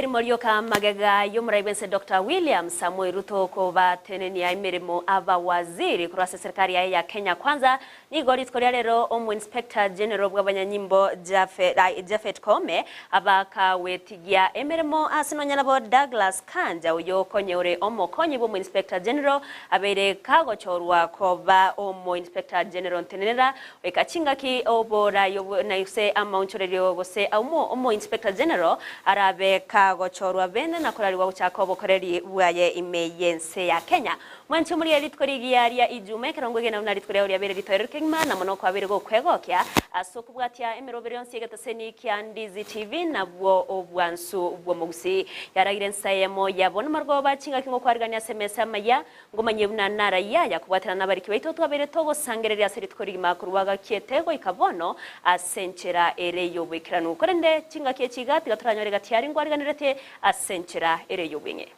Erimo rioka magega y'omorai bw'ense Doctor William Samoei Ruto kobatenenia emeremo abawaziri korwa ase eserikari yaye ya Kenya Kwanza, nigo rituko ria rero omo-inspector general bw'abanyanyimbo Japhet Koome abakawetigia emeremo ase nonya nabo Douglas Kanja oyo konye ore omokonyi bw'omo-inspector general abeire kagochorwa koba omo-inspector general ntenenera Goika chingaki oboraai obwo naise amaonchorerio gose omo omo Inspector General arabe kagochorwa bene na korarigwa gochaka obokoreri bwaye ime y'ense ya Kenya. Mwanche omorie rituko rigiya ria Ijumaa ekero ngwegena buna rituko riao riabeire ritoereru kegima na mono kwabeire gokwegokia ase okobwatia emeroberi yonsi y'egeteseni kia Ndizi TV nabwo obwansu bw'omogusii. Yaragire ensa eyemo ya bono marogoba chingaki ngokwarigania ase emesa amaya Ngomanyie buna narayia aya kobwatana nabariki baito twabeire togosangereria ase rituko rigima korwa gakiete goika bono ase enchera ere y'oboikeranu. Korende chingaki echi iga tiga toranyore gati aria ngwariganeretie ase enchera ere y'obweng'e.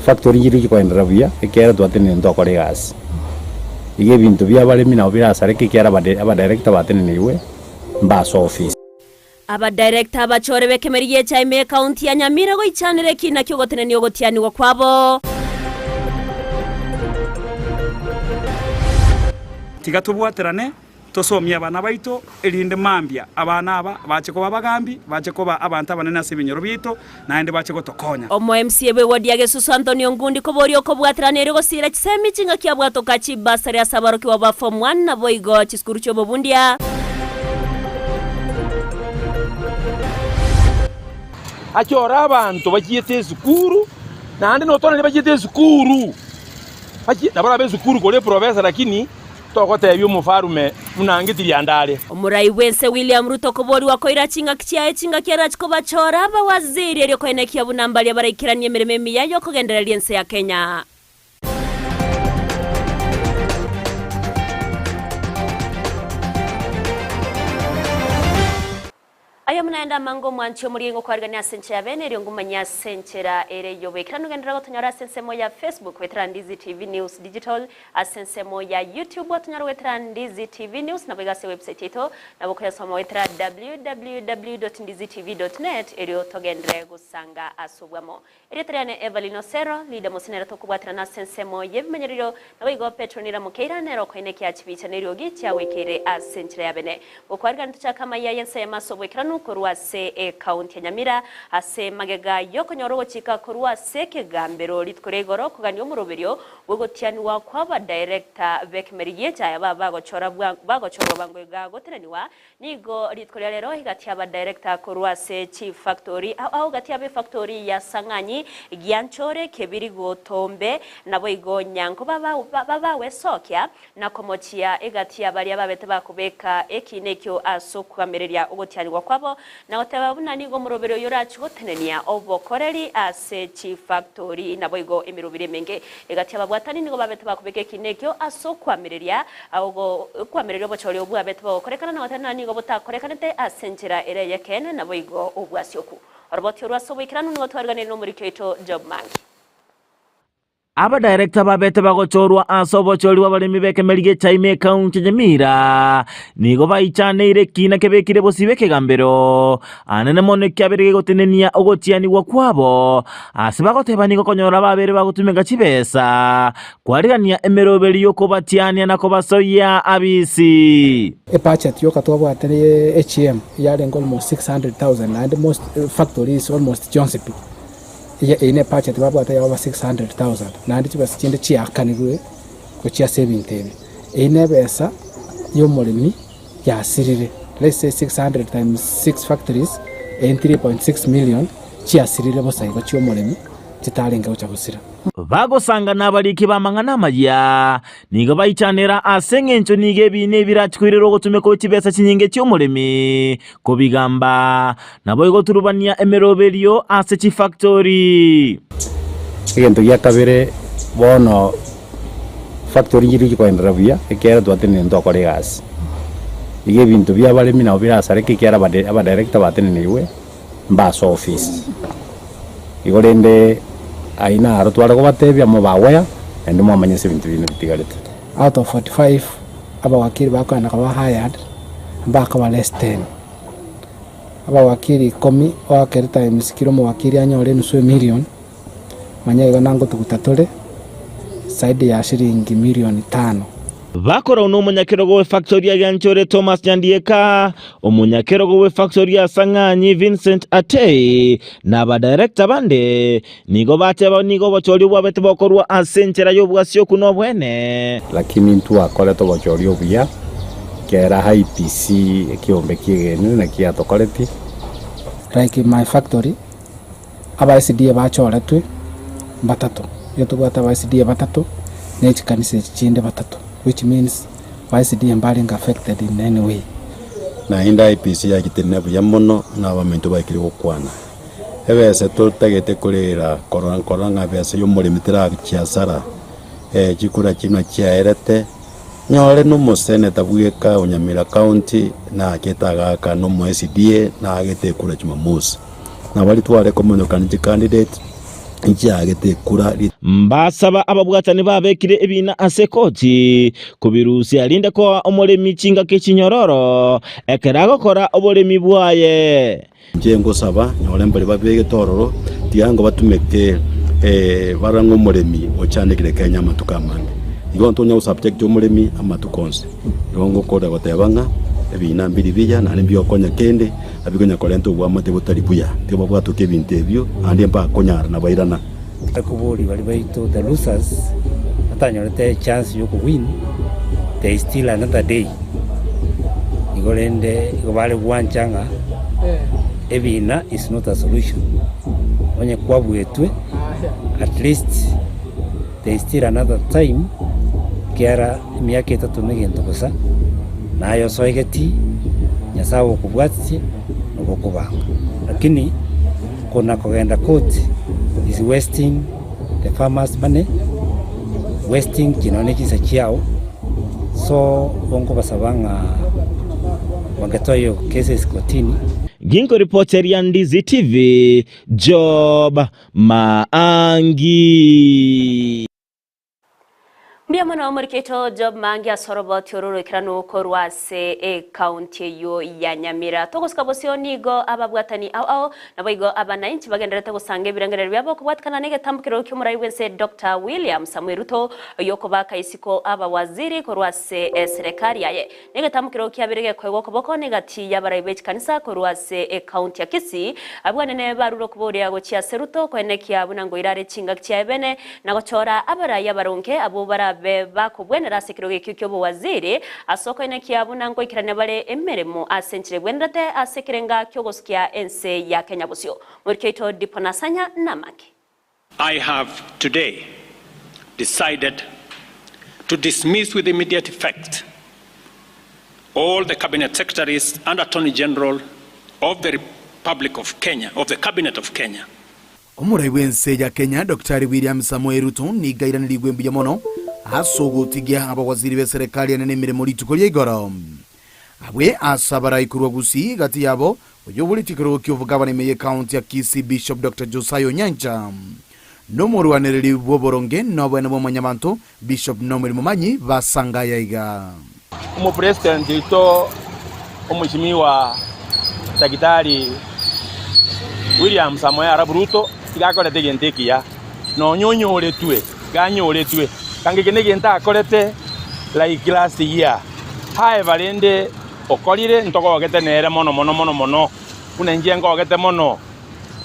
Factory nchiria chikoenderera buya ekiagera twatenenire ntokora egasi. Iga ebinto bia abaremi nabo birasareke ekiagera abadirector batenenirwe mbase office. Abadirector abachore b'ekemeri gi'echae ime y'Ekaunti ya Nyamira goichanera ekiina ki'ogotenenia ogotianigwa kwabo. Tiga tobwaterane, tosomie abana baito, erinde mambia abana aba bache koba abagambi, bache koba abanto abanene ase ebinyoro biaito, naende bache gotokonya. Omo MCA bw'eward ya Gesusu Anthony Ongundi koboria okobwaterana erio gosiira chisemi chingaki abwatoka chibasari ase abarokigwa ba form one naboigo chisukuru chi'obobundia. Achore abanto bachiete esukuru, naende notoraria bachiete esukuru, bachie nabo orabe esukuru kore eprofesa lakini togotebia omofarume buna ngetiria are. Omorai bw'ense William Ruto koborigwa koira chingaki chiaye chingaki arache kobachora abawaziri erio koenekia buna mbaria baraikeranie emeremo emiya y'okogendereria ense ya Kenya. Aye omonaende amange omwanchi omorie ngokwarigania ase enchera ya bene erio ngomanye ase enchera ere y'oboikeranu genderera gotonyora ase ensemo ya Facebook goetera Ndizi TV News Digital ase ensemo ya YouTube otonyore goetera Ndizi TV News naboigo ase ewebsite yaito nabo okoyasoma goetera www.ndizitv.net erio togenderere gosanga ase obwamo. Erieta riane Evelyn Osero, Leader Mose nere tokobwaterana ase ensemo y'ebimanyererio, naboigo Petro Nira Mokeira nere okoenekia chibicha neriogi chiagwekeire ase enchera ya bene. Gokwarigania tochake amaiya y'ense eyemo ase oboikeranu korwa ase ecounty ya Nyamira ase magega y'okonyora ogochika korwa ase ekegambero rituko ria igoro kogania omoroberio bw'ogotianigwa kw'abadirector b'ekemeri gi'echaya baba bagochora bagochorwa bwango iga goteneniwa Nigo rituko ria rero egati y'abadirector korwa ase chifactori ao ao gati y'abefactori ya Sang'anyi, Gianchore, Kebirigo, Tombe, naboigo Nyanko babawesokia na komochia egati ya baria babete bakobeka ekiina ekio ase okogamereria ogotianigwa kwabo na goteba buna nigo omoroberi oyo orachie gotenenia obokoreri ase chifactori naboigo emeroberi emenge. Egati y'ababwatani nigo babete bakobeka ekiina ekio ase okoamereria Okoamereria obochori obwo bwabete bogokorekana na goteba nigo botakorekanete ase enchera ere ey'ekeene, naboigo obwasioku. Oroboti orwo ase oboikeranu nigo twariganirie nomoriki oito Job Mangi. Abadirector babete bagochorwa ase obochori bw'abaremi b'ekemeri gi'echaime ekaunti ya Nyamira nigo baichaneire ekiina kebekire bosio bw'ekegambero anene mono ekiabere gegotenenia ogotianigwa kwabo ase bagoteba nigo konyora babere bagotumeka chibesa Kwarigania emeroberi y'okobatiania na kobasoyia abisi. Ebudget yoka twabwate ne HM yarenge almost 600,000 naende most factories almost chionsi pi eyio ne ebudget babwate ya over 600,000 naende chibesa chinde chiakanirwe gochia ase ebinto ebi. Eyio ne ebesa ya omoremi yasirire, let's say 600 times 6 factories eyio ni 3.6 million chiasirire bosa igo chia omoremi chitarenge gocha gosira. Bagosangana abariki b'amang'ana amayia, nigo baichanera ase engencho nigo ebiina ebirachi koirera ogotumeka gwe chibesa chinyinge chi'omoremi kobigamba, naboigo turubania emeroberio ase chifactori. Egento gia kabere, bono factory nchiria chikoenderera buya, ekiagera twatenenire ntokora egasi. Iga ebinto bia abaremi nabo birasareke ekiagera abadirector batenenirwe. mbase office. Igo rende ayio naro tware kobatebia mobe aware naende mwamanye ase ebinto binde bitigarete. Out of 45 abawakili bakoenda koba hired, Mbakaba less ten. Abawakili ikomi oakere times kera omowakili anyore enusu emilion, manya igo nangotuguta tore zaidi ya shilingi milioni tano. Bakorau nomonyakerogo bw'efactori ya Gianchore Thomas Nyandieka, omonyakerogo bw'efactori ya Sang'anyi Vincent Atei, na abadirector bande, nigo bateba nigo obochori bwabete bokorwa ase enchera y'obwasioku na obwene. Lakini ntwakorete obochori obuya, kera IEBC ekiombe kiegenire naki giatokoretie. Like my factory, aba SDA bachoretwe mbatato, nigo tobwate aba SDA batato na echikanisa echi chinde batato, which means ba SDA mbarenge affected in any way. Naende IEBC yachitenena buya mono na abaminto baikire gokwana. Ebesa totagete korera korora nkorora ng'a ebesa y'omoremi terachi asara, chikura chino chiaerete, nyore na omoseneta bweka o Nyamira County nachete agaaka na omo SDA naagete ekura Jumamosi. Nabo tware komonyokani chicandidate nchiagete ekura. Mbasaba ababwatani babekire ebiina ase ekoti kobirusia rinde koa omoremi chingaki chinyororo ekero agokora oboremi bwaye. Inche ngosaba, nyore mbaria babegete ororo, tiga ngobatumeke barore ng'a omoremi ochandekire Kenya amatuko amange. Igo ntonya gosubject omoremi amatuko onsi. Igo ngokora goteba ng'a ebiina mbiri biya naende mbiokonya kende, abikonya korenta oboamate botari buya. Tiga babwatoke ebinto ebio naende mbakonyara nabairana. Ekobori baria baito the losers batanyorete echance ya okowin, there is still another day. Igo rende igo bare gwancha ng'a ebina is not a solution. Onye kwabuetwe at least there is still another time ekiagera emiaka etato na egento bosa, naye osoegeti, Nyasaye ogokobwatitie, nabo okobanga. Lakini kona kogenda court is wasting the farmers money, wasting chinonye ne chinsa chiao, so igo nkobasaba ng'a bangetoa eyo cases kotini. Ginkoripoteria Ndizi TV, Job Maangi. Mbuya mono omoriki oito Job Mangi ase oroboti oro oroikeranu korwa ase ecounty eyio ya Nyamira. Togosika bosio nigo ababwatani ao ao naboigo abanainchi bagendererete gosanga ebirengererio biabo kobwatikana negetambokero kiomorai bwense Doctor William Samoei Ruto oyio okobaka isiko abawaziri korwa ase eserekari yaye. Negetambokero kiabere gekoegwa okoboko negati y'abarai be chikanisa korwa ase ecounty ya Kisii, abwo anene barure okoboria gochia ase Ruto koenekia buna ngoira are chingaki chiaye bene na gochora abarai abaronge abwo barabe bakobwenera ase ekerogo ekio ki'obowaziri ase okoenekia buna ngoikerania bare emeremo ase enchera ebwenerete ase ekerenga ki'ogosukia ense ya Kenya bosio. Moriki oito Dipo Nasanya namake. I have today decided to dismiss with immediate effect all the Cabinet Secretaries and Attorney General of the Republic of Kenya, of the Cabinet of Kenya. Omorai bw'ense ya Kenya Daktari William Samoei Ruto nigo airanerigwe mbuya mono ase ogotigia abawaziri b'eserekari enene emeremo rituko ria igoro. Abwe ase abarai korwa Gusii gati yabo Oyoboretie ekerogo ki'obogabana ime y'Ekaunti ya Kisii Bishop Doctor Josiah Onyancha, na omorwanereri bw'oboronge na oboene bwa mwanyabanto Bishop Nomuel Momanyi basanga aya iga. Omopresident oito Omweshimiwa Daktari William Samoei Arap Ruto iga akorete egento ekiya, nonya onyoretwe, iga anyoretwe, kanga eke negento akorete like last year. However rende Okorire ntogogete nere mono mono mono mono, buna inche ngogete mono,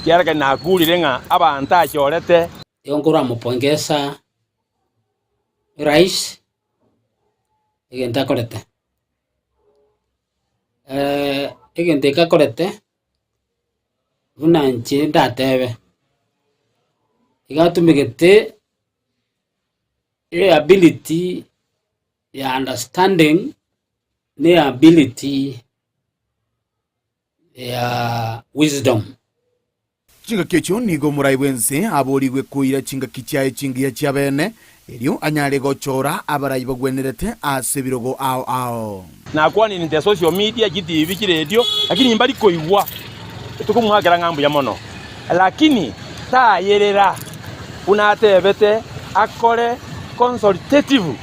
ekiagera nakurire ng'a abanto achorete. Igo nkoramopongesa rais egento akorete, egento eke akorete buna inche ndatebe, iga atumegete eability ya understanding ne ability ya wisdom. Chingaki echio nigo omorai bw'ense aborigwe koira chingaki chiaye chingiya chi'abeene, erio anyare gochora abarai bagwenerete ase ebirogo ao ao. Nakwanire inte social media, chitibi, chiredio, lakini mbari koigwa. Tokomoakera ng'a mbuya mono, lakini tayerera buna atebete akore consultative.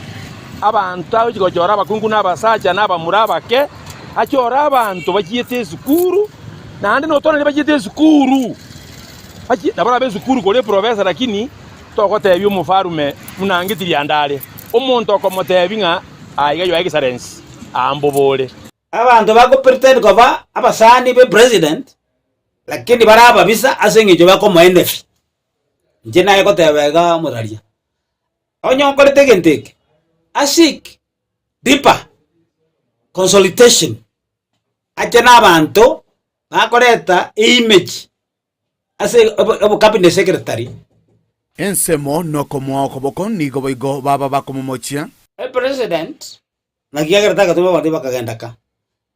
Abanto agochia gochora abakungu na abasacha na abamura abake. Achore abanto bachiete esukuru, naende notore bachiete esukuru, bachie nabo barabe esukuru kore eprofesa lakini togotebia omofarume buna ngetiria ande are. Omonto okomotebia ng'a aiga your excellency, aa mbobore. Abanto bago pretend koba abasani be president, lakini bare ababisa ase eng'encho bakomoa enefy. Inche naye goteba iga omoraria, onye okorete egento eke, aseek deeper consultation, ache na abanto bakoreta eimage ase obo obocabinet secretary. Ensemo nokomoa okoboko nigo boigo baba bakomomochia. Epresident naki agerete agatuma abanto bakagenda ka,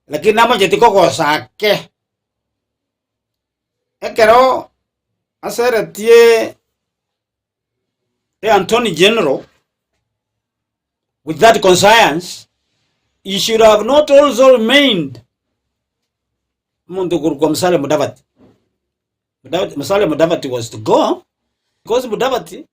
lakini namocheti kogosa ake. Ekero aseretie Attorney General with that conscience, he should have not also remained omonto okorokwa Musalia Mudavadi. Mudavadi, Musalia Mudavadi was to go because Mudavadi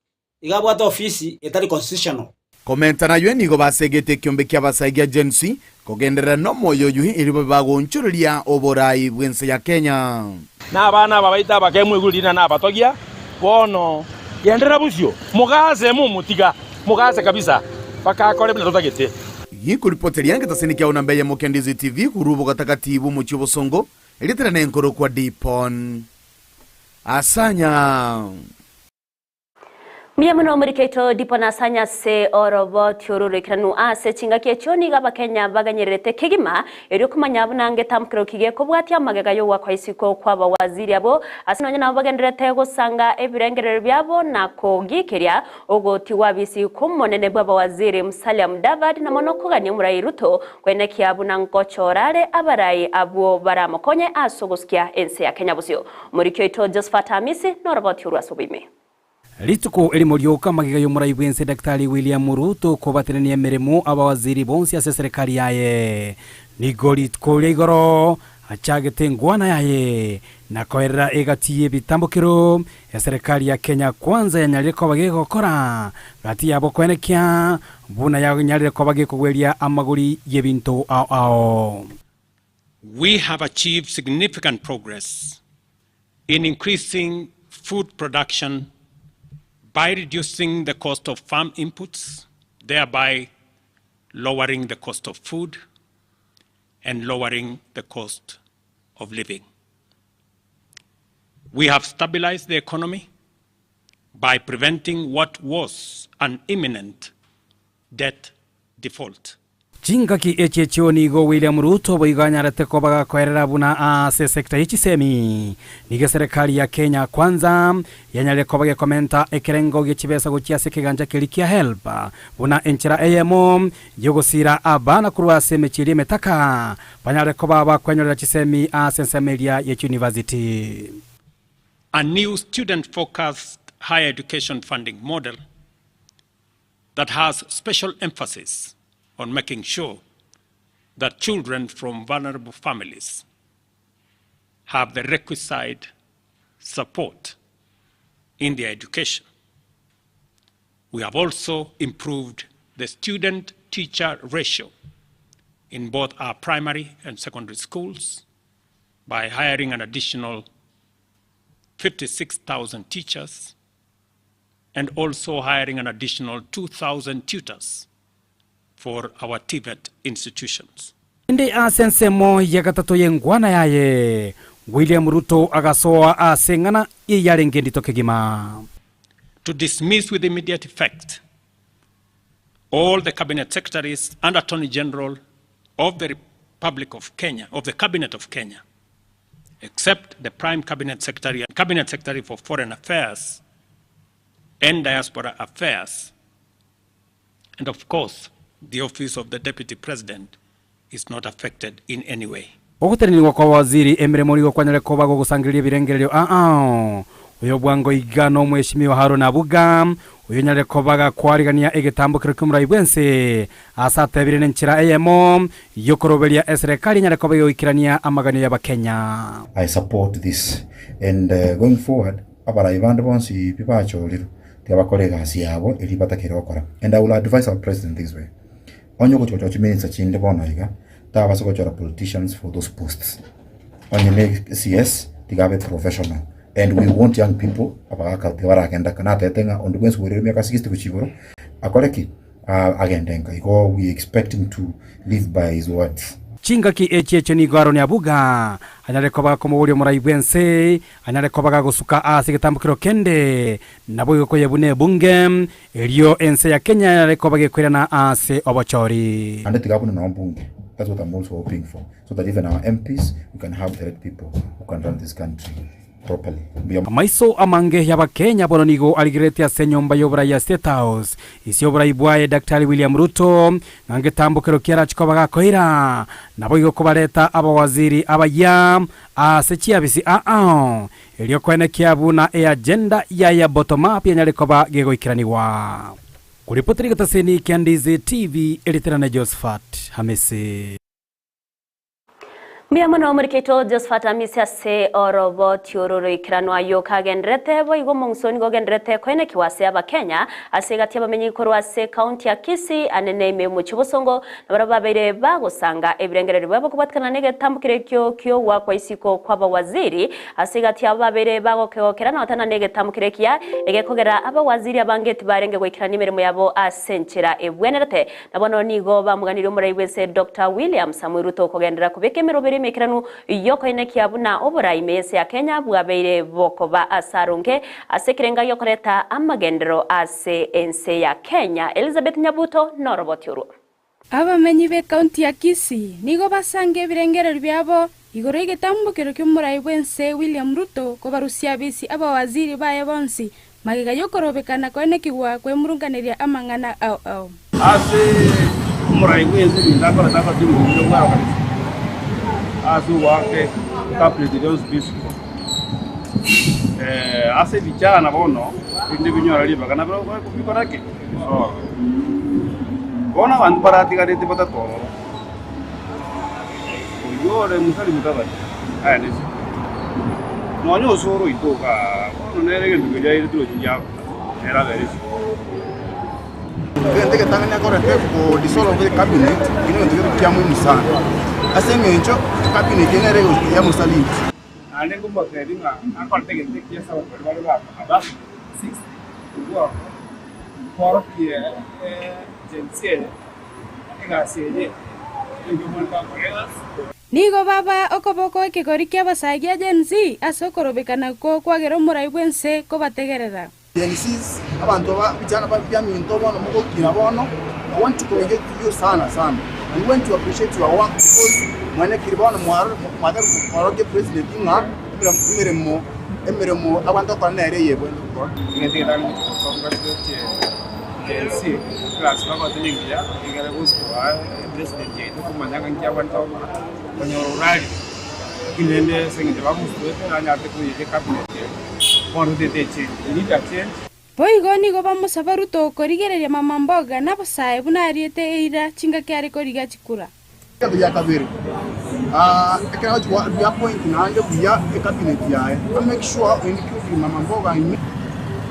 iga abwate ofisi etari constitutional. Komenta naywe nigo basegete ekiombe ki'abasae gia Gen Z kogenderera nomoyo oyio erio babe bagoonchoreria oborai bw'ense ya Kenya. Na abana aba baito abake mweigure riina nabatogia, bono genderera bosio, mogase momotiga, mogase kabisa, mpaka akore buna totagete. Gikoripoteria ngetaseni kiao namba eyemo Kendizi TV korwa obogatagati bw'omochie obosongo, erieta riane nkorokwa Dipon Asanya. Mbuya mono omorikeito Dipo Nasanya ase oroboti oru roikeranu ase chingaki echio nigo abakenya baganyererete kegima erio komanya buna ngetamkero ki gekobwatia amagega y'ogoakwa isiko kw'abawaziri abwo ase nonya nabo bagendererete gosanga ebirengererio biabo na kogikeria ogotigwa abisi kw'omonene bw'abawaziri Musalia Mudavadi na mono kogania omorai Ruto koenekia buna ngochora are abarai abwo baramokonye ase ogosukia ense ya Kenya bosio. Omoriki oito Josephat Amisi noroboti orwo ase oboime. Rituko erimo rioka amagega y'omorai bw'ense Daktari William Ruto kobatenenia emeremo abawaziri bonsi ase eserekari yaye. Nigo rituko ria igoro achagete engwana yaye na koerera egati y'ebitambokero eserekari ya Kenya Kwanza yanyarire koba gegokora gati yabo koenekia buna yanyarire koba gekogweria amagori y'ebinto ao ao. We have achieved significant progress in increasing food production by reducing the cost of farm inputs, thereby lowering the cost of food and lowering the cost of living. We have stabilized the economy by preventing what was an imminent debt default. Chingaki echi echio nigo William Ruto boigo anyarete koba gakoerera buna ase esecta ye chisemi nigo eserekari ya Kenya Kwanza yanyarire koba gekomenta ekerengo gie chibesa gochia ase ekegancha keria kia HELB buna enchera eyemo yogosira abana korwa ase emechie eria emetaka banyare koba bakwenyorera chisemi ase ensemo eria ye chiuniversity. A new student-focused higher education funding model that has special emphasis on making sure that children from vulnerable families have the requisite support in their education. We have also improved the student-teacher ratio in both our primary and secondary schools by hiring an additional 56,000 teachers and also hiring an additional 2,000 tutors for our TVET institutions. Inde ase ensemo ya gatato y'enkwana yaye, William Ruto agasoa ase eng'ana eyarenge endito kegima. To dismiss with immediate effect all the cabinet secretaries and attorney general of the Republic of Kenya, of the Cabinet of Kenya, except the Prime Cabinet Secretary and Cabinet Secretary for Foreign Affairs and Diaspora Affairs, and of course, the office of the Deputy President is not affected in any way. Ogotenenigwa kwa waziri emeremo nigo kwanyare koba gogosangereria ebirengererio ao. Oyo bwango iga nomweshimiwa Haruna Abuga, oyo onyarire koba gakwarigania egetambokero ki'omorai bw'ense, ase atebire nenchera eyemo y'okoroberia eserekari enyare koba egoikerania amaganio y'Abakenya. I support this and going forward abarai bande bonsi pi bachorirwe tiga bakore egasi yabo eria batakire gokora and I will advise our president this way, onye ogochi gochora chiminista chinde bono iga. Tabasa gochora politicians for those posts. Onye ne CS tiga abe professional and we want young people abagaka tiga baragenda nka natebete ng'a onde bwensi oerire emiaka 60 gochia igoro akore ki? Agende nka igo we expect him to live by his words. Chingaki echi echio nigo Aroni abuga, anyare koba gakomoboria omorai bw'ense, anyare koba gagosuka ase egetambokero kende, naboigo koyebuna ebunge, erio ense ya Kenya yare koba gekoirana ase obochori. Naende tiga abune nao mbunge, that's what I'm also hoping for, so that even our MPs we can have the right people who can run this country properly. Mbuya. Amaiso amange y'Abakenya bono nigo arigereretie ase enyomba y'oborai ya State House, ase oborai bwaye Daktari William Ruto, ng'a ngetambokero ki arache koba gakoira, naboigo kobareta abawaziri abayia ase chiabisi ao, erio koenekia buna eagenda yaye ya bottom up yanyare koba gegoikeranigwa. Koripotera egetaseni kia Ndizi TV, erieta Josephat Hamisi. Mbuya mono omorikeito Josephat Amisi ase oroboti oro roikeranwa ayio kagendererete boigo omong'uso nigo ogendererete koenekiwa ase Abakenya ase egati y'abamenyi korwa ase ekaunti ya Kisii anene ime y'omochie Bosongo nabarabwo babeire bagosanga ebirengererio biabo kobwatikana negetambokero ekio ki'ogoakwa isiko kw'abawaziri ase egati yabo babeire bagokegokera na gotana negetambokero ekiya egekogera abawaziri abange tibarenge goikerania emeremo yabo ase enchera ebwenerete Na bono nigo bamoganirie omorai bw'ense Doctor William Samoei Ruto kogenderera kobeka emeroberi emeikeranu y'okoenekia buna oborai ime y'ense ya Kenya bwabeire bokoba ase aronge ase ekerenga gi'okoreta amagenderero ase ense ya Kenya. Elizabeth Nyabuto noroboti orwo. Abamenyi b'Ekaunti ya Kisii nigo basange ebirengererio biabo igoro y'egetambokero ki'omorai bw'ense William Ruto kobarusia abisi abawaziri baye bonsi Magega y'okorobekana koenekigwa kwemurunganeria amang'ana ao ao. Ase omorai bw'ense ebinto akorete akorete ebinto bire bwaro kabisa ase ogoaka ecabinet eria yonsi pi isiko. Ase ebichana bono erinde binyore ribaga nabio bikore ki? Bisoe. Bono abanto baratigarete batato ororo, oyio ore Musalia Mudavadi aye nesiko, nonya osoro oito igaa. Bono nere egento keria airete roche giakwa, nere abere isiko. Egento egetang'ani akorete ko dissolve ecabinet ekio negento gete kia muhimu sana ase eng'encho ecabinet eye nere yamosaliti. Naende nkomoteebie ng'a nakorete egento ekiya ase abanto baria bare ba above 60 kobua oko, nkworokie Gen Z eye egasi eye nigo ebwenerete gokora egasi. Nigo baba okoboko ekegori ki'abasae gia Gen Z ase okorobekana okwo kwagera omorai bw'ense kobategerera. Gen Zs, abanto ba vijana ba biaminto bono mogokina bono, I want to congratulate you sana sana and want to appreciate your work because mwanekire bono mwatari president ng'a emeremo emeremo abwate gokora nere eye ebwenerete gokora. Egento egetang'ani gochia gosonga gochia Gen Z, egasi bagote nengiya, egere gostoa president yaito komanya ng'a inki abwenerete gokora, konyora orarire, lakini rende ase eng'encho bamostoete nanyarete koiyeka ecabinet eye, bono totete echange, we need a change. Boigo nigo bamosaba Ruto korigereria mama mboga nabosae buna ariete eira chingaki are korigia chikura. Egento gia kabere, ekero agochia goa reappoint naende buya ecabinet yaye, a make sure including mama mboga ime.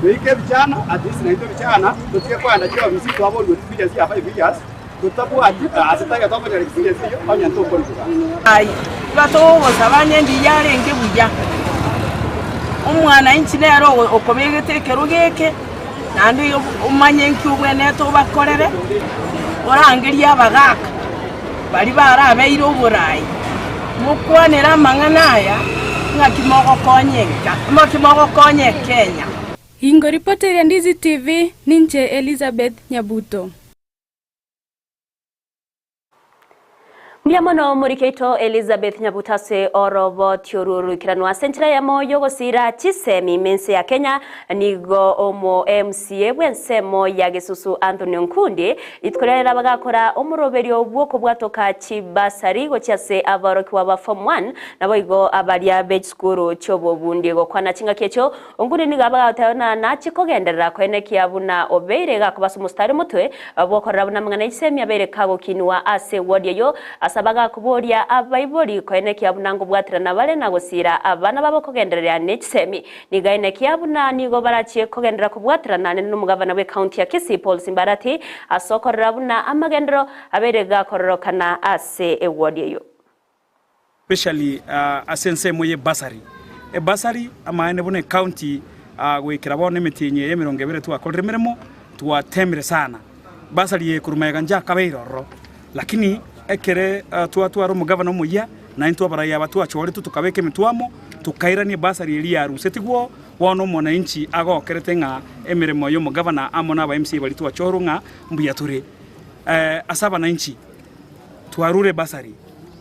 Toike ebichana at least naintwe ebichana totige koenda chiofisi twaborigwe experience ya 5 years totabwati ase taiga tokonyora experience eyio onye ntokoribuga. Aye iga togogosaba onye ndiya arenge buya, omwananchi nere okobegete ekerogo eke, naende omanye nki obwenerete obakorere, orangerie abagaaka baria barabeire oboraai, mokwanere amang'ana aya, ng'aki mogokonya enka, ng'aki mogokonya Ekenya. Ingoripoteria Ndizi TV, ninche Elizabeth Nyabuto. Mbuya mono omorikeito Elizabeth Nyabuto ase oroboti oru oroikeranwa ase enchera eyemo y'ogosiira chisemi ime ense ya Kenya. Nigo omo MCA bw'ensemo ya Gesusu Anthony Onkundi rituko riarero abagakora omoroberio bw'okobwatoka chibasari gochia ase aborokigwa ba form 1 naboigo abaria b'echisukuru chi'obobundi gokwana chingaki echio Onkundi nigo abagoteba buna nachie kogenderera koenekia buna obeire gakoba ase omositari omotwe bw'okorora buna amang'ana y'echisemi abeire kagokinwa ase ewodi eyio ase. Ase bagakoboria abaibori koenekia buna nkobwaterana bare na gosiira abana babo kogendereria ne chisemi. Nigo aenekia buna nigo barachie kogenderera kobwaterana nomogavana bw'ecounty ya Kisii Paul Simbarati ase okorora buna amagenderero abeire gakororokana ase eward eyio. Especially ase ensemo ye bursary. Ebursary amaene buna ecounty goikera bono emetienyi eye emerongo ebere twakorire emeremo, twatemire sana. Bursary eye korwa magega inche akabeire ororo, lakini ekere twatwara omogavana omoyia, naintwe abarai aba twachoretwe tokabeka emetwe amo, tokairania ebursary eria yarusetigwe oo, bono omwananchi agokerete ng'a emeremo ya omogavana amo na aba MCA baria twachorwa ng'a mbuya tore. Ase abananchi, twarure ebursary.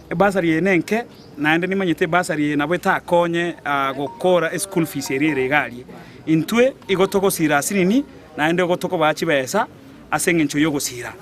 Ebasari eye nenke, naende nimanyete ebasari eye nabo etakonye gokora eschool fees eria ere iga aria. Intwe igo togosira asinini, naende igo tokobaa chibesa ase eng'encho y'ogosira.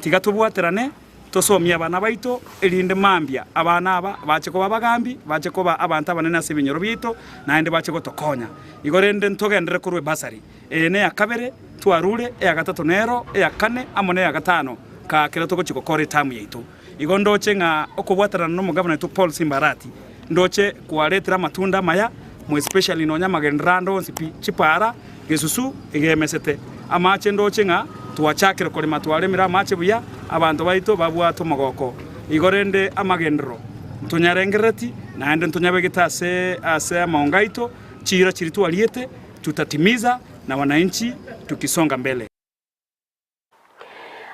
Tiga tobwaterane, tosomie abana baito, erinde mambia abana aba bache koba abagambi, bache koba abanto abanene ase ebinyoro biaito, naende bache gotokonya. Igo rende ntogenderere korwa ebasari eye neya kabere twarure, eya gatato nero, eya kane, amo neya gatano, kaa kera togochia gokora etamu yaito. Igo ndoche ng'a okobwaterana nomogabana oito Paul Simbarati, ndoche kwaretire amatunda amaya, more especially nonya amagenderero ande onsi pi, chipara, gesusu egemesete. Amache ndoche ng'a twachakire korema twaremire amache buya, abanto baito babwate omogoko. Igo rende amagenderero ntonyarengerereti, naende ntonyabegete ase ase amaongo aito, chiira chiria twariete tutatimiza na wananchi tukisonga mbele.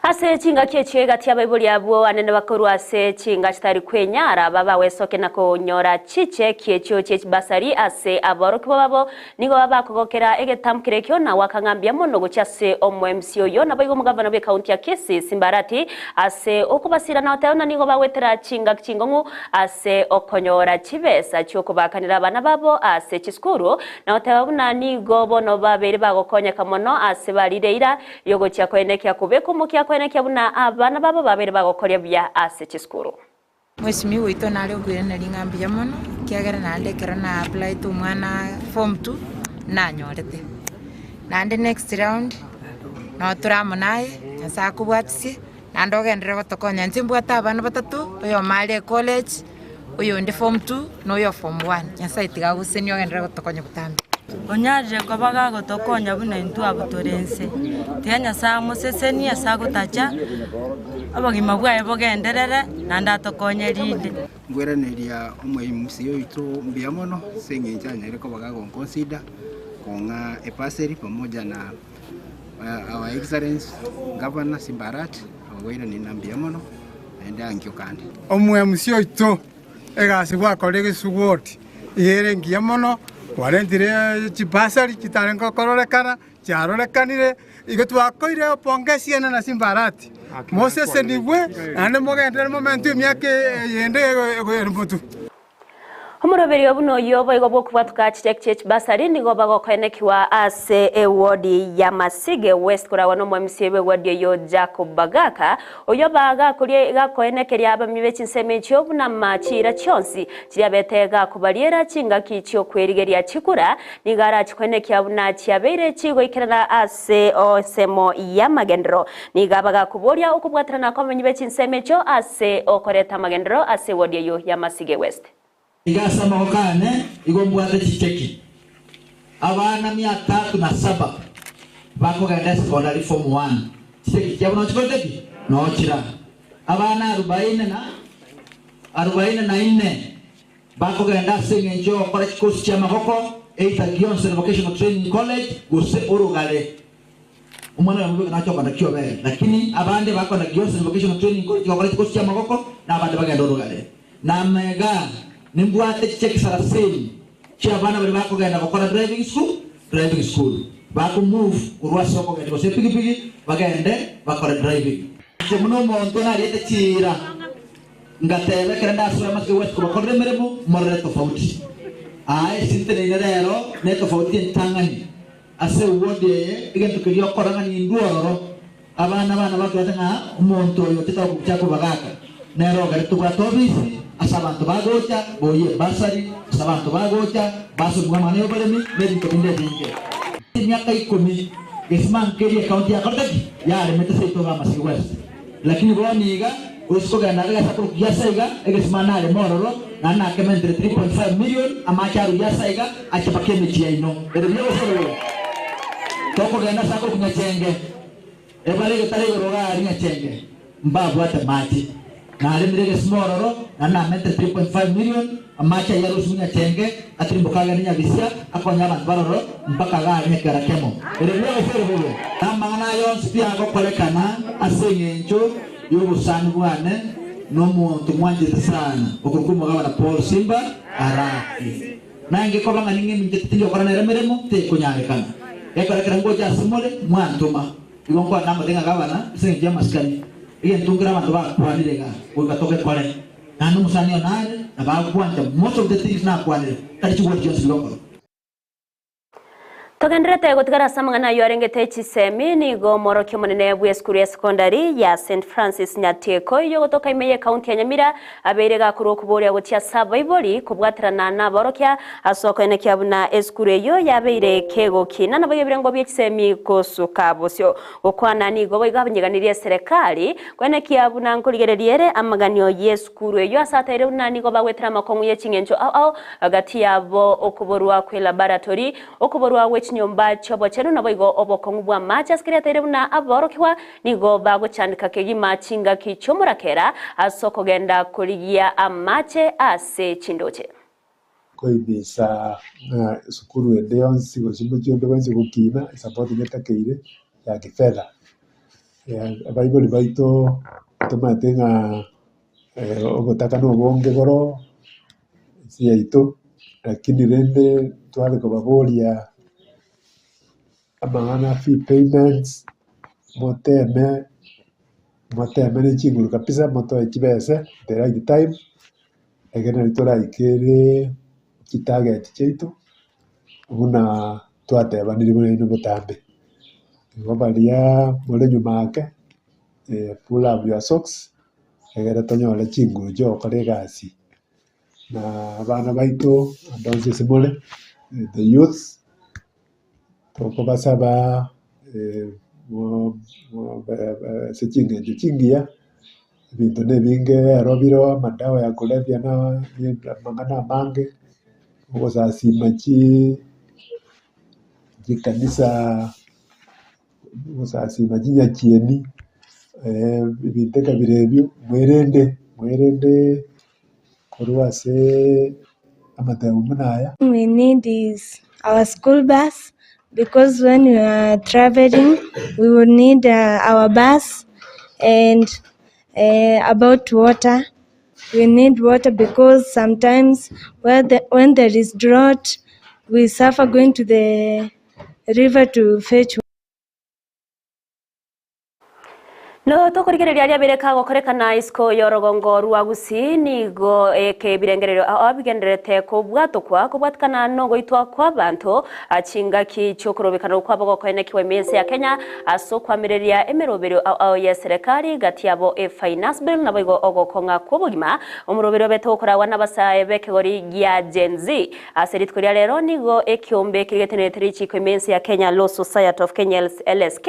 Ase chingaki echio egati y'abaibori abwo anene bakorwa ase chinga chitari kwenyara, babawesoke na konyora chicheki echio chie chibasari ase aborokigwa babo, nigo bakogokera egetamkero ekio na goaka ng'a mbuya mono gochia ase omo-MC oyio, naboigo omogavana bw'ecounty ya Kisii, Simba Arati, ase okobasira na goteba buna nigo bagwetera chingaki chingong'u ase okonyora chibesa chi'okobakanera abana babo ase chisukuru, na goteba buna nigo bono babeire bagokonyeka mono ase barire eira Y'ogochia koenekia kobeka omokia koenekia buna abana babo babeire bagokoria buya ase chisukuru. Mweshimiwa oito nare okoiraneria ng'a mbuya mono, ekiagera naende ekero na applyete omwana form two, nanyorete. Naende next round, nabo tore amo naye, Nyasaye akobwatisie, naende ogenderere gotokonya. Inche mbwate abana batato, oyomo are ecollege, oyonde form two, na oyo form one. Nyasaye tiga agosesenie ogenderere gotokonya botambe. Onyarire koba gagotokonya buna intwe abwo tore inse. Tiga Nyasae amosesenie ase agotacha obogima bwaye bogenderere, naende atokonye rinde. Nkoiraneria omoimusi oito mbuya mono ase eng'encho anyare koba gagonconsider kong'a ebursary pamoja na our excellence governor Simba Arati, okoiraneria na mbuya mono naende ankio kande. Omoimusi oito Egasi gwakorire egesugoti iga ere engiya mono, kwarentire chibasari chitarenge kororekana, chiarorekanire, igo twakoire opongesi ene na chimbarati, mosesenigwe naende mogenderere momentwe emiaka eyende ere motwe. Omoroberio buna oyio boigo bw'okobwatoka chicheki chie chibasari nigo bagokoenekiwa ase ewodi ya Masige West koragwa n'omo-MCA bw'ewodi eyio Jacob Bagaka Oyio bagakoria gakoenekeria abamenyi be chinsemo echio buna chiira chionsi chiria abete gakobariera chingaki chi'okwerigeria chikura, nigo arachikoenekia buna chiabeire chigoikerana ase ensemo y'amagenderero. Nigo abagakoboria okobwaterana kw'abamenyi be chinsemo echio ase okoreta amagenderero ase ewodi eyio ya Masige West. Iga ase amaboko aane igo mbwate chicheki. Abana mia tatu na saba bakogenda esekondari form one, chicheki chiabo noo chikorete ki? Noo chira. Abana arubaini na arubaini na inne bakogenda ase eng'encho y'ogokora chikosi chi'amagoko either Gionsen Vocational Training College gose Orogare. Omwana oyomo bweka nache okogenda Kiobere, lakini abande bakogenda Gionsen Vocational Training College gokora chikosi chi'amagoko na abande bagende Orogare. Na amega nimbwate chicheki sarasini chi'abana baria bakogenda gokora driving school, driving school, bako move korwa ase okogenda gose epigipigi bagende bakore driving. Inche buna omonto nariete chiira, ngateba ekero ndasoe amatuko egwati kobakorera emeremo, morore tofauti. Aa ase nteneine rero netofauti entang'ani. Ase ewodi eye egento keria okora ng'a nindwe ororo, abana bane batwate ng'a omonto oyo ochete gocha kobagaka nere ogere tobwate obisi ase abanto bagocha boyie ebasari, ase abanto bagocha basomigwe amang'ana y'oboremi na ebinto binde ebinge. Emiaka ikomi gesima nkeria ecounty yakorete ki? Yaremete seito iga Masii West. Lakini bono iga. Gose kogenda iga gesa korwa Giasa iga, egesima nareme ororo, naende nakementere 3.5 million, amache arwe Giasa iga, ache mpaka emechie yaino. Ere buya gose bobe? Tokogenda ase akorokwa Nyachenge, ebare egetare igoro iga aria Nyachenge, mbabwate mache. Naremire egesima ororo, naende namentere 3.5 million, amache ayio arusigwe Nyachenge, atirimboke agende Nyabisia, akonye abanto baroro mpaka iga aria Nyakera kemo. Ere buya gose ere bobe? Namang'ana aya onsi tiagokorekana ase engencho y'obosani bwane nomonto mwanchete sana, okorokwa omogabana Paul Simba Arati. Nainche koba ng'a ning'eminchete tindi gokora nere emeremo, tekonyarekana. Gekora ekero ngocha ase more, mwantoma. Igo nkwane namote ng'a gabana, ase engencho y'amasikani, egento nkere abanto bakwanire iga, goika togekore. Naende omosani one are, na bagwancha most of the things nakwanire, tari chigwoti chionsi bigokorwa. Togendererete gotigara ase amang'ana ayio arengete chisemi, nigo omworokia omonene bw'esukuru ya sekondari ya St Francis Nyatieko eyio ogotoka ime y'ekaunti ya Nyamira abeire gakorwa okoboria gochia ase abaibori kobwaterana naborokia ase okoenekia buna esukuru eyio yabeire kegokina naboigo ebirengo bie chisemi gosuka bosio. Gokwana nigo boigo abanyeganirie eserekari koenekia buna nkorigereria ere amaganio y'esukuru eyio ase ataire buna nigo bagwetera amakong'u ye ching'encho ao ao Gati yabo okoborwa kwe laboratory, okoborwa gwe chinyomba chi'obochenu naboigo obokong'u bw'amache ase keria ataire buna aborokigwa nigo bagochandeka kegima chingaki chi'omorakera ase okogenda korigia amache ase chindoche. Koibisa ng'a esukuru ende yonsi gose omochie onde bwensi gokina esapoti netakeire ya kifedha. Abaibori baito tomanyete ng'a obotaka na obonge boro ense yaito, lakini rende tware kobaboria amang'ana fee payments, moteme moteme ne chinguru kabisa motoe chibese the right time, ekero nari toraikere chitarget chiaito buna twatebanire buna inwe botambe. Igo baria more nyuma ake. Pull up your socks, egere tonyore chinguru chiogokora egasi, na abana baito ande onsi ase more, the youths, tokobasaba ase ching'encho chingiya, ebinto na ebinge ero bire amadawa ya kulevya na amang'ana amange, ogosasima chikanisa. Gosasima chinyachieni, ebinto ekabira ebio, mwerende, mwerende korwa ase amatemo buna aya. We need is our school bus because when we are traveling we will need our bus and about water we need water because sometimes when there is drought we suffer going to the river to fetch No tokorigereria aria abere kagokorekana isiko y'orogongo rwa Gusii nigo eke ebirengererio ao bigendererete kobwatokwa kobwatikana nogoitwa kw'abanto chingaki chi'okorobekana okwabo gokoenekigwa ime y'ense ya Kenya ase okoamereria emeroberio ao ao y'eserekari gati yabo eFinance Bill naboigo ogokong'a kw'obogima omoroberio obete gokoragwa n'abasae b'ekegori gia Gen Z Ase rituko ria rero nigo ekiombe keria getenerete richiiko ime ense ya Kenya Law Society of Kenya LSK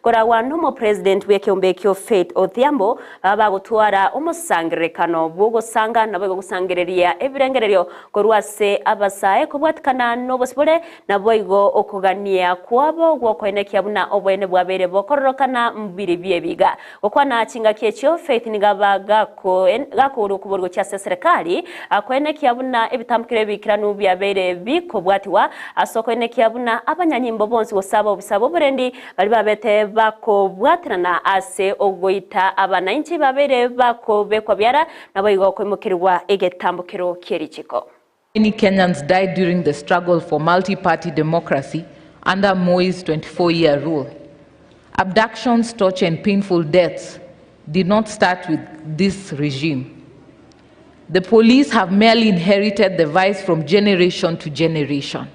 koragwa nomopresident bw'ekeombe ekio Faith Odhiambo baba bagotwara omosangererekano bw'ogosanga naboigo gosangereria ebirengererio korwa ase abasae kobwatikana nobosibore naboigo okogania kwabo gwokoenekia buna oboene bwabeire bokororokana mbiri biebiga. Gokwana chingaki echio, Faith nigo aba gakourwa okoborwa gochia ase eserekari, akoenekia buna ebitambukero ebiikeranu biabeire bikobwatigwa, ase okoenekia buna abanyanyimbo bonsi gose abaofisa b'oborendi baria babete bakobwaterana ase ogoita abanainchi babeire bakobekwa biara, naboigo koimokerigwa egetambokero kie richiko. Many Kenyans died during the struggle for multi-party democracy under Moi's 24-year rule. Abductions, torture and painful deaths did not start with this regime. The police have merely inherited the vice from generation to generation.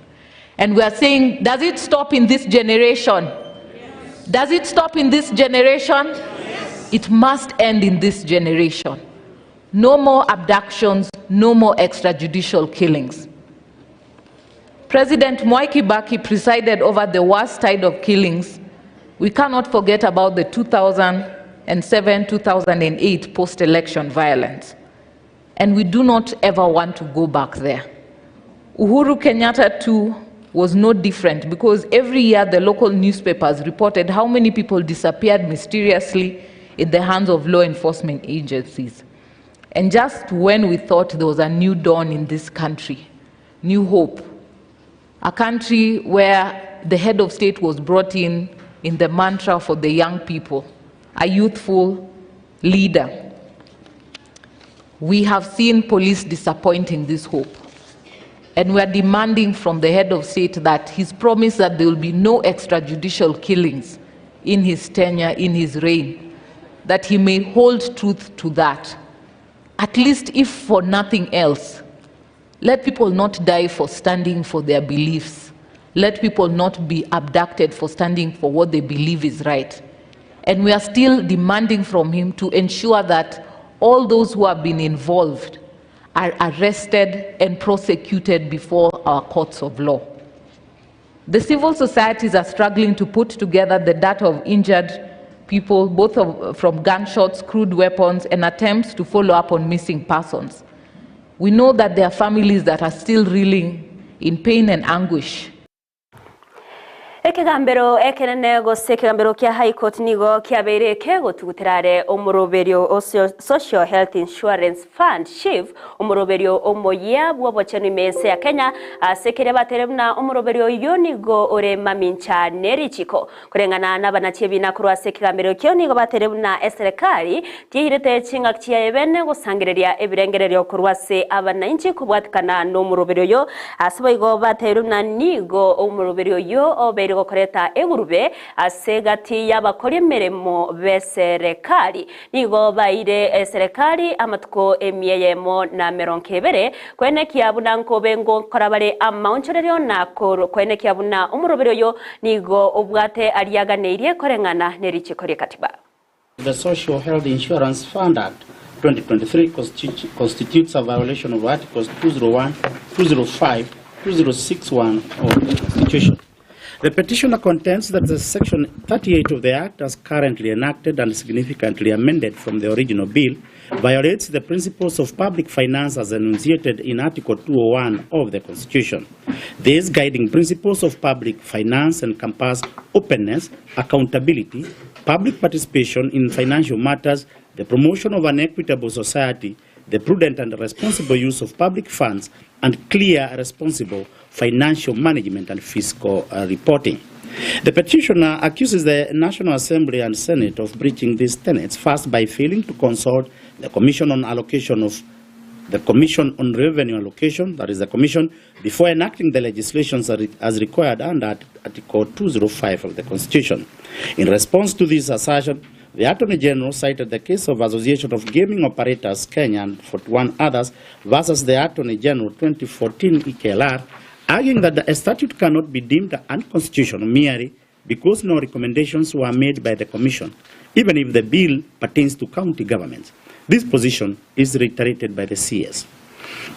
And we are saying, does it stop in this generation? Yes. Does it stop in this generation? Yes. It must end in this generation. No more abductions, no more extrajudicial killings. President Mwai Kibaki presided over the worst tide of killings. We cannot forget about the 2000 2007 2008 post election violence. And we do not ever want to go back there. Uhuru Kenyatta, too, was no different because every year the local newspapers reported how many people disappeared mysteriously in the hands of law enforcement agencies. And just when we thought there was a new dawn in this country, new hope, a country where the head of state was brought in in the mantra for the young people, a youthful leader. We have seen police disappointing this hope. And we are demanding from the head of state that his promise that there will be no extrajudicial killings in his tenure, in his reign, that he may hold truth to that. At least, if for nothing else, let people not die for standing for their beliefs. Let people not be abducted for standing for what they believe is right. And we are still demanding from him to ensure that all those who have been involved are arrested and prosecuted before our courts of law. The civil societies are struggling to put together the data of injured people, both of, from gunshots, crude weapons, and attempts to follow up on missing persons. We know that there are families that are still reeling in pain and anguish. Ekegambero ekenene gose ekegambero kia High Court nigo kiabeire kegotugutera are omoroberio o Social Health Insurance Fund SHIF omoroberio omoyia bw'obochenu ime ense ya Kenya ase keria batere buna omoroberio oyio nigo ore mamincha ne richiko. Koreng'ana nabanachi ebina korwa ase ekegambero ekio nigo batere buna eserekari tiyairete ching'aki chiaye bene gosangereria ebirengererio korwa ase abanainchi kobwatikana nomoroberio oyo ase boigo bateire buna nigo omoroberio oyo obeire gokoreta egurube ase egati y'abakori emeremo b'eserekari. Nigo baeire eserekari amatuko emia eyemo na emerongo ebere, koenekia buna nkobe ngokora bare amaonchorerio na koenekia buna omoroberio oyo nigo obwate aria aganeirie koreng'ana ne richiko ri'ekatiba. The Social Health Insurance Fund Act 2023 constitutes a violation of Articles 201, 205, 2061 of the Constitution. The petitioner contends that the Section 38 of the Act, as currently enacted and significantly amended from the original bill, violates the principles of public finance as enunciated in Article 201 of the Constitution. These guiding principles of public finance encompass openness, accountability, public participation in financial matters, the promotion of an equitable society, the prudent and responsible use of public funds, and clear, responsible financial management and fiscal uh, reporting. The petitioner accuses the National Assembly and Senate of breaching these tenets, first by failing to consult the Commission on Allocation of the Commission on Revenue Allocation, that is the Commission, before enacting the legislation as required under Article 205 of the Constitution. In response to this assertion, the Attorney General cited the case of Association of Gaming Operators Kenya and 41 others versus the Attorney General 2014 EKLR, arguing that the statute cannot be deemed unconstitutional merely because no recommendations were made by the Commission, even if the bill pertains to county governments. This position is reiterated by the CS.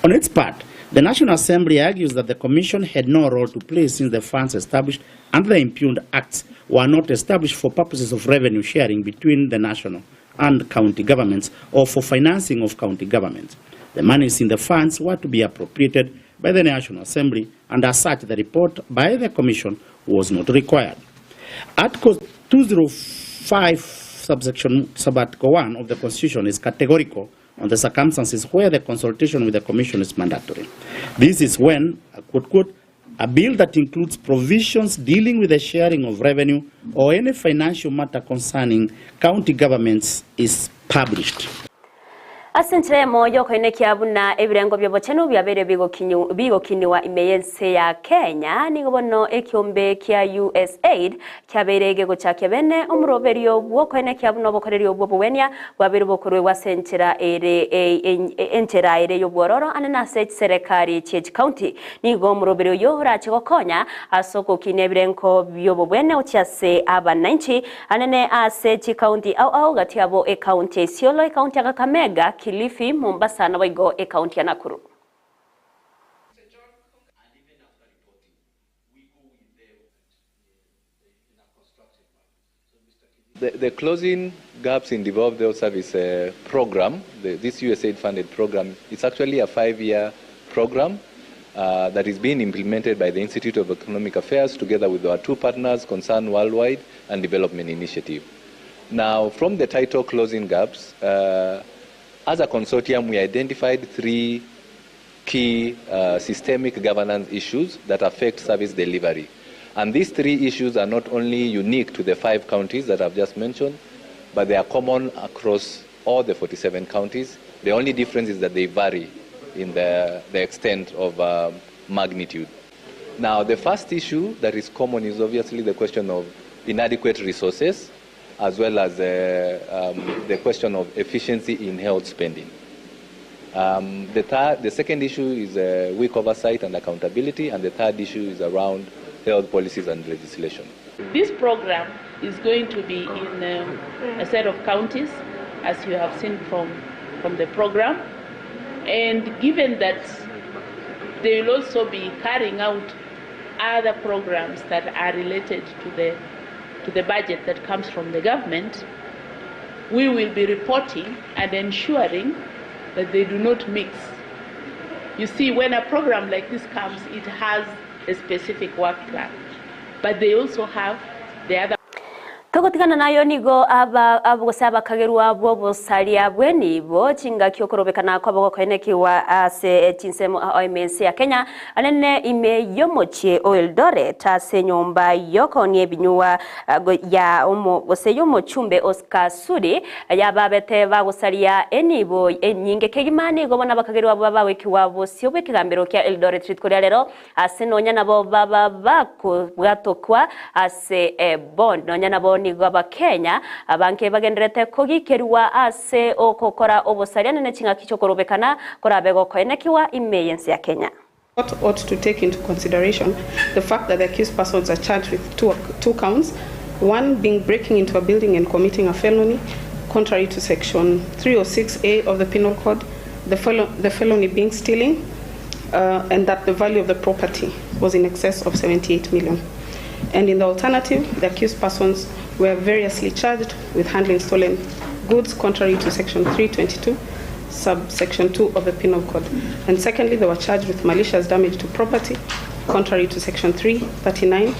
On its part, the National Assembly argues that the Commission had no role to play since the funds established under the impugned acts were not established for purposes of revenue sharing between the national and county governments or for financing of county governments. The monies in the funds were to be appropriated by the National Assembly, and as such, the report by the Commission was not required. Article 205, subsection subarticle 1 of the Constitution is categorical on the circumstances where the consultation with the Commission is mandatory. This is when, quote, quote, a bill that includes provisions dealing with the sharing of revenue or any financial matter concerning county governments is published. Ase enchera eyemo y'okoinekia buna ebirengo bi'obochenu biabeire bigokinigwa ime y'ense ya Kenya, nigo bono ekiombe kia USAID kiabeire gegochakia bene omoroberio bw'okoenekia buna obokoreri obwo obogwenia bwabeire bokoruegwa ase enchera ere enchera ere y'obwororo ande nase chiserekari chie chikaunti. Nigo omoroberio oyio orache gokonya ase ogokinia ebirengo bi'obobwene gochia ase abanainchi anene ase chikaunti ao ao gati abo ekaunti ya Isiolo, ekaunti ya Kakamega, Kilifi, Mombasa naboigo ekaunti ya Nakuru. The, the Closing Gaps in Devolved Health Service uh, program, the, this USAID funded program, it's actually a five year program uh, that is being implemented by the Institute of Economic Affairs together with our two partners, Concern Worldwide and Development Initiative. Now, from the title Closing Gaps, uh, as a consortium, we identified three key uh, systemic governance issues that affect service delivery. And these three issues are not only unique to the five counties that I've just mentioned, but they are common across all the 47 counties. The only difference is that they vary in the, the extent of um, magnitude. Now, the first issue that is common is obviously the question of inadequate resources, as well as uh, um, the question of efficiency in health spending. Um, the, third, the second issue is uh, weak oversight and accountability, and the third issue is around health policies and legislation. This program is going to be in um, a set of counties, as you have seen from, from the program. And given that they will also be carrying out other programs that are related to the, to the budget that comes from the government, we will be reporting and ensuring that they do not mix. You see, when a program like this comes, it has a specific work plan, but they also have the other. Togotigana nayo nigo aba gose abakagerwa bw'obosaria bw'enibo chingaki okorobekana kwabo gokoenekiwa ase chinsemo ime ya Kenya anene ime y'omochie o Eldoret ase enyomba y'okoonia ebinywa ya omo gose y'omochumbe Oscar Sudi yababete bagosaria enibo enyinge kegima nigo bona abakagerwa baba bawekiwa bosio bw'ekegambero kia Eldoret rituko ria rero ase nonya nabo baba bakobwatokwa ase bond nonya nabo nigo abakenya abanke bagenderete kogikerwa ase okokora obosaria nene ching'aki chokorobekana korabe gokoenekiwa ime y'ense ya Kenya. Court ought to take into consideration the fact that the accused persons are charged with two, two counts, one being breaking into a building and committing a felony, contrary to section 306A of the Penal Code, the, fel- the felony being stealing, uh, and that the value of the property was in excess of 78 million. And in the alternative, the accused persons were variously charged with handling stolen goods contrary to section 322, subsection 2 of the Penal Code. And secondly, they were charged with malicious damage to property contrary to section 339,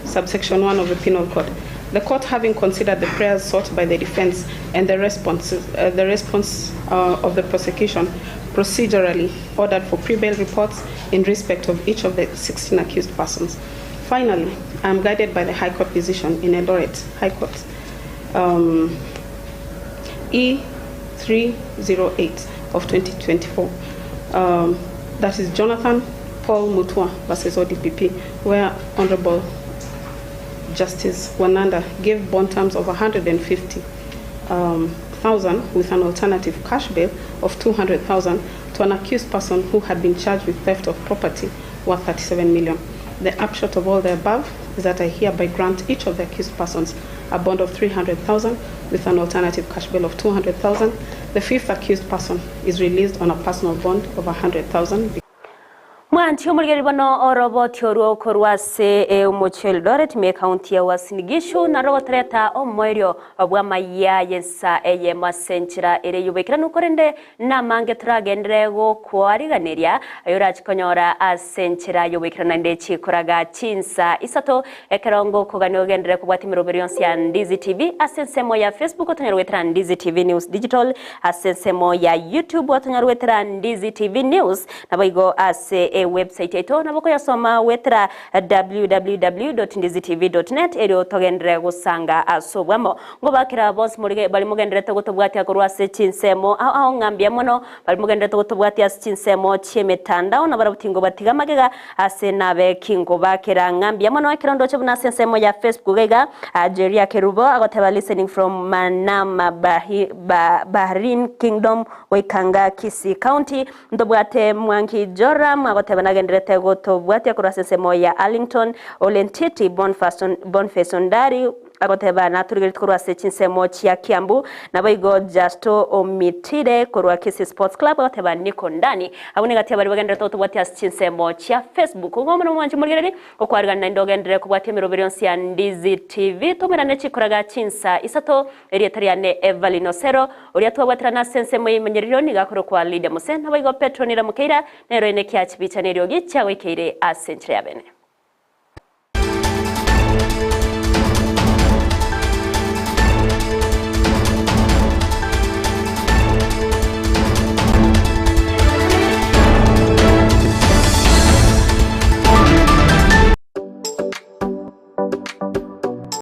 subsection 1 of the Penal Code. The court, having considered the prayers sought by the defense and the response, uh, the response uh, of the prosecution, procedurally ordered for pre-bail reports in respect of each of the 16 accused persons. Finally, I am guided by the High Court decision in Eldoret High Court, E308 of 2024. That is Jonathan Paul Mutua versus ODPP, where Honorable Justice Wananda gave bond terms of 150,000 with an alternative cash bail of 200,000 to an accused person who had been charged with theft of property worth 37 million. The upshot of all the above is that I hereby grant each of the accused persons a bond of 300,000 with an alternative cash bail of 200,000. The fifth accused person is released on a personal bond of 100,000. Mwanchi omorigeri bono oroboti orwo okorwa ase omochie Eldoret ime ekaunti ya Uasin Gishu naro gotereta omoerio bw'amaiya y'ensa eyemo ase enchera ere y'oboikeranu korende namange toragendere gokwariganeria aye orachi konyora ase enchera y'oboikeranu naende chikoraga chinsa isato ekerongo okogania ogendere kobwatia emeroberi yonsi ya Ndizi TV ase ensemo ya Facebook otonyara goetera Ndizi TV News Digital ase ensemo ya YouTube otonyara goetera Ndizi TV News nabo igo ase website yaito nabo koyasoma wetera www.ndizitv.net erio togendere gosanga ase obwamo ngobakera bonsi morige bari mogenderete gotobwatia korwa ase chinsemo ao ao ng'ambia mono bari mogenderete gotobwatia ase chinsemo chiemetandao na barabwo tingo batiga magega ase nabe kingobakera ng'ambia mono ekero ndoche buna ase ensemo ya Facebook iga Jeria Kerubo agoteba listening from Manama Bahi, ba, Bahrain Kingdom Waikanga Kisii County ntobwate Mwangi Joram agoteba nagenderete gotobwatia korwa ase ensemo ya Arlington Olentiti Boniface Ondari. Agoteba natorigeretie korwa ase chinsemo chia Kiambu. Naboigo Justo Omitire korwa Kisii Sports Club agoteba niko ndani. Abwo negati abaria bagendererete gotobwatia ase chinsemo chia Facebook. Igo mono mwanche morigererie okwarigana naende ogenderere kobwatia emeroberi yonsi ya Ndizi TV. Tomerane chikoraga chinsa isato. Erieta riane Evelyn Osero, oria twabwaterana ase ensemo y'eimanyerero nigo akorokwa Lydia Mose. Naboigo Petro Nira Mokeira nero ene kiachibicha neriogi chiagoikeire ase enchera ya bene.